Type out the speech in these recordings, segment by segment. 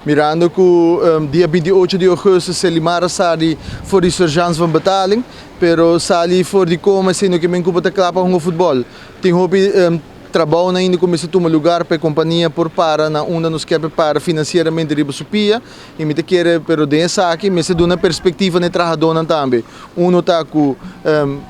Mirando ku dia 28 di ougùstùs Serlimar a sali for di surgeance van betaling, pero sali for di koma esei no ke men ku bo ta kla pa hunga futbòl. Tin hopi trabounan ainda ku mester tuma lugar pa e kompania por para na unda nos kier pa e para finansieramente riba su pia i mi ta kere pero den esaki mester duna perspektiva na e trahadónan tambe. Uno ta ku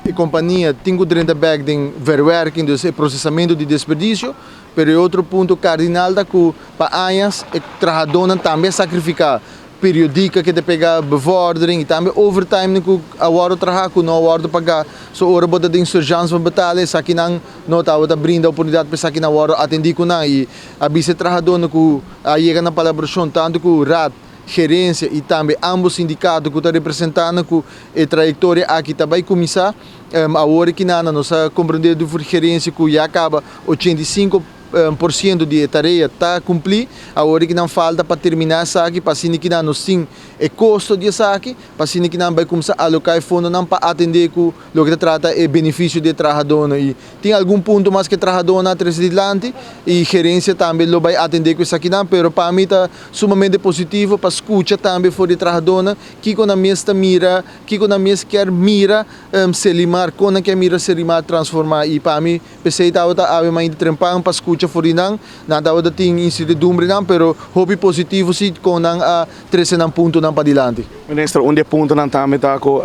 e kompania tin ku drenta bèk den verwerking, dus e prosesamentu di desperdisio, pero e otro punto kardinal ta ku pa añas e trahadónan tambe a sakrifiká periodika ke ta pega bevordering i tambe overtime ku a wòrdu traha ku no a wòrdu pagá. So ora bo ta den surgeance van betalen esakinan no tabata brinda oportunidat pa esakinan wòrdu atendí ku nan i a bisa e trahadónan ku a yega na palabrashon tantu ku raad, gerensia i tambe ambos sindikato ku ta representá nan ku e trayektoria aki ta bai kuminsá. Awor ki nan nos a komprendé di for gerensia ku ya kaba 85% di e tarea ta kumplí. Awor ki nan falta pa terminá esaki pa asina ki nan nos tin e kosto di esaki, pa asina ki nan bai kuminsá aloká e fondonan pa atendé ku loke ta trata e benefisio di e trahadónan. I tin algun punto mas ku e trahadónan a trese dilanti i gerensia tambe lo bai atendé ku esakinan, pero pa mi ta sumamente positivo pa skucha tambe for di e trahadónan kiko nan mes ta mira, kiko nan mes kier mira Serlimar, kon nan kier mira Serlimar transformá. I pa mi P'esei tabata awe mainta trempan pa skucha for di nan. Nan tabata tin insertidumbrenan, pero hopi positivo si kon nan a trese nan puntonan padilanti. Minister, un di e puntonan tambe ta ku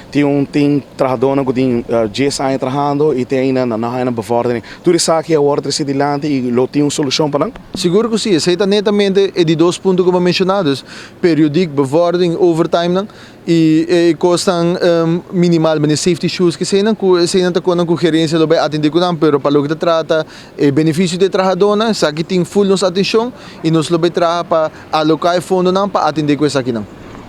tin un tin trahadónan ku tin dies aña trahando i te ainda nan no haña nan bevordering. Tur esaki a wòrdu trese dilanti i lo tin un solushon pa nan? Sigur ku si. Esei ta netamente e di dos punto ku bo a menshoná, dus periodiek, bevordering, overtimenan. I e kosnan minimal manera safety shoes keseinan ku eseinan ta konan ku gerensia lo bai atendé ku nan pero pa loke ta trata e benefisio di e trahadónan esaki tin ful nos atenshon i nos lo bai traha pa aloká e fondonan pa atendé ku esakinan.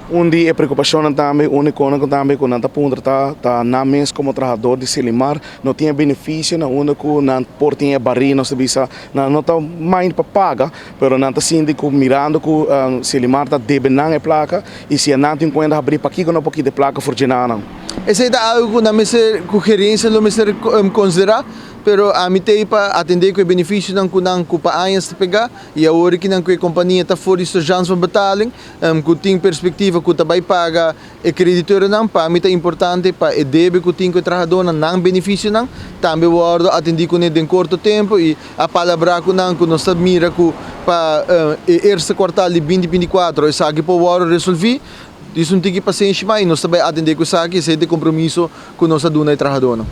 Un di e preokupashonnan tambe un di konan ku tambe ku nan ta puntra ta ta nan mes komo trahadó di Selimar no tin e benefisio na unda ku nan por tin e barí nos ta bisa nan no ta mind pa paga Pero nan ta sinti ku mirando ku Selimar ta debe nan e plaka i si nan tin kuenta habrí pakiko no por kita e plaka for djena nan. Esei ta algu ku nan mester, ku gerensia lo mester konsiderá, pero ami t'ei pa atendé ku e benefisionan ku nan ku pa añas ta pegá i awor ki nan ku e kompania ta for di surgeance van betaling ku tin perspektiva ku ta bai paga e kreditornan. Pa mi ta importante pa e debe ku tin ku e trahadónan, nan benefisionan tambe wòrdu atendí kuné den korto tempu i a palabrá ku nan ku nos ta mira ku pa e eerste kwartal di 2024 esaki por wòrdu resolví. Dis un tiki pasenshi mas i nos ta bai atendé ku esaki, esei ta e kompromiso ku nos a duna e trahadónan.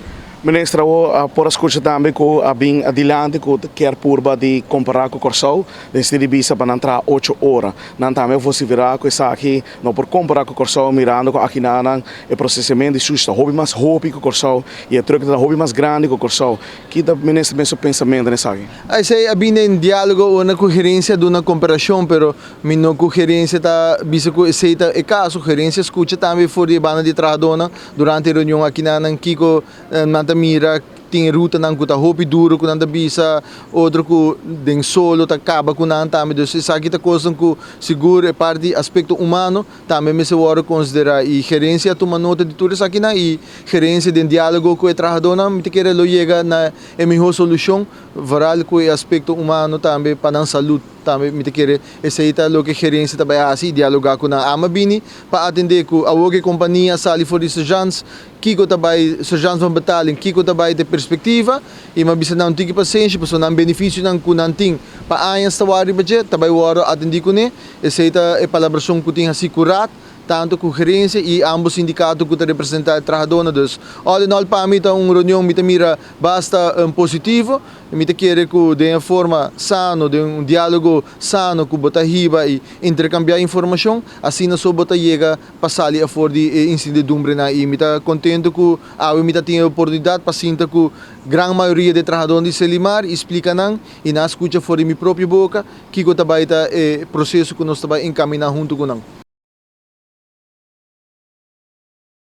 Minister, awor a por a skucha tambe ku a bin adilanti ku kier purba di kompará ku Kòrsou den sentido di bisa pa nan traha ocho ora. Nan tambe a vosiferá ku esaki no por kompará ku Kòrsou mirando ku akinanan e prosesamentu di sushi ta hopi mas hopi ku Kòrsou i e trùk ta hopi mas grandi ku Kòrsou. Ki ta minister mes su pensamentu na esaki? Esei a bin den diálogo unda ku gerensia duna komparashon pero mi no ku gerensia ta bisa ku esei ta e kaso. Gerensia skucha tambe for di e banda di e trahadónan durante e reunion akinanan kiko nan ta mira. Tin rutanan ku ta hopi duru ku nan ta bisa, otro ku den solo ta kaba ku nan tambe. Dus esaki ta kosnan ku sigur e parti aspekto humano tambe mester wòrdu konsiderá. I gerensia a tuma nota di tur esakinan i gerensia den diálogo ku e trahadónan mi ta kere lo yega na e mihó solushon, vooral ku e aspekto humano tambe pa nan salud. Tambe mi ta kere esei ta loke gerensia ta bai hasi i dialogá ku nan. Ama bini pa atendé ku awor ku e kompania a sali for di Sergeants, kiko ta bai Sergeants van betaling, kiko ta bai ta e perspektiva i mi a bisa nan un tiki pasenshi pasobra nan benefisionan ku nan tin pa añas ta wak riba dje ta bai wòrdu atendí kuné. Esei ta e palabrashon ku tin hasí ku Raad, tantu ku gerensia i ambos sindikato ku ta representá e trahadónan. Dus all in all pa mi ta un reunion mi ta mira basta positivo. Mi ta kere ku den e forma sano, den un diálogo sano ku bo ta hiba i interkambiá informashon, asina so bo ta yega pa sali afor di e insidedumbrenan. I mi ta kontentu ku awe mi ta tin e oportunidat pa sinta ku gran mayoria di e trahadónan di Selimar i splika nan i nan a skucha for di mi propio boka kiko ta bai ta e proseso ku nos ta bai enkaminá huntu ku nan.